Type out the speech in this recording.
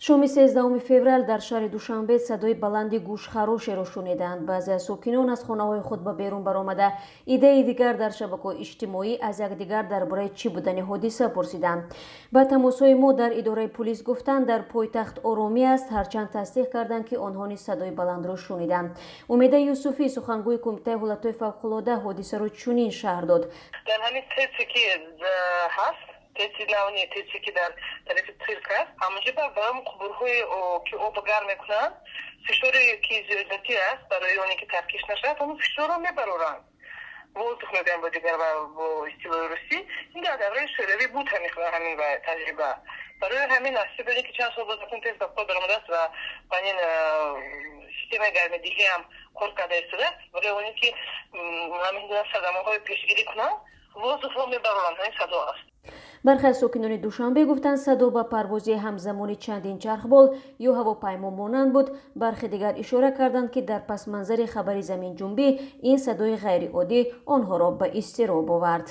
Шоми 13 феврал дар шаҳри Душанбе садои баланди гӯшхарошеро шуниданд. Баъзе аз сокинон аз хонаҳои худ ба берун баромада, иддаи дигар дар шабакаҳои иҷтимоӣ аз якдигар дар бораи чӣ будани ҳодиса пурсиданд. Ба тамосҳои мо дар идораи пулис гуфтанд, дар пойтахт оромӣ аст, ҳарчанд тасдиқ карданд, ки онҳо низ садои баландро шуниданд. Умеда Юсуфӣ, сухангӯи Кумитаи ҳолатҳои фавқулода, ҳодисаро чунин шарҳ дод. Дар ҳамин ТЭЦе ки ҳаст, ТЭЦи навни, ТЭЦе ки дар тарафи цирк аст, ҳамонҷо ба ҳам қубурҳое, ки об гарм мекунанд, фишоре ки зиёдатӣ аст, барои оне ки таркиш нашавад, ҳамон фишорро мебароранд, воздух мегӯям бо дигар, бо истилоҳи русӣ. Ин дар давраи Шӯравӣ буд ҳамин таҷриба. Барои ҳамин насиб, ки чанд сол боз ТЭЦ ба кор баромадааст ва ин системаи гармидиҳӣ ҳам кор карда истодааст, барои оне ки ҳамин гуна садамаҳои пешгирӣ кунанд, воздухро мебароранд, ҳамин садо аст. Бархе аз сокинони Душанбе гуфтанд, садо ба парвози ҳамзамони чандин чархбол ё ҳавопаймо монанд буд. Бархе дигар ишора карданд, ки дар пасманзари хабари заминҷунбӣ ин садои ғайриоддӣ онҳоро ба изтироб овард.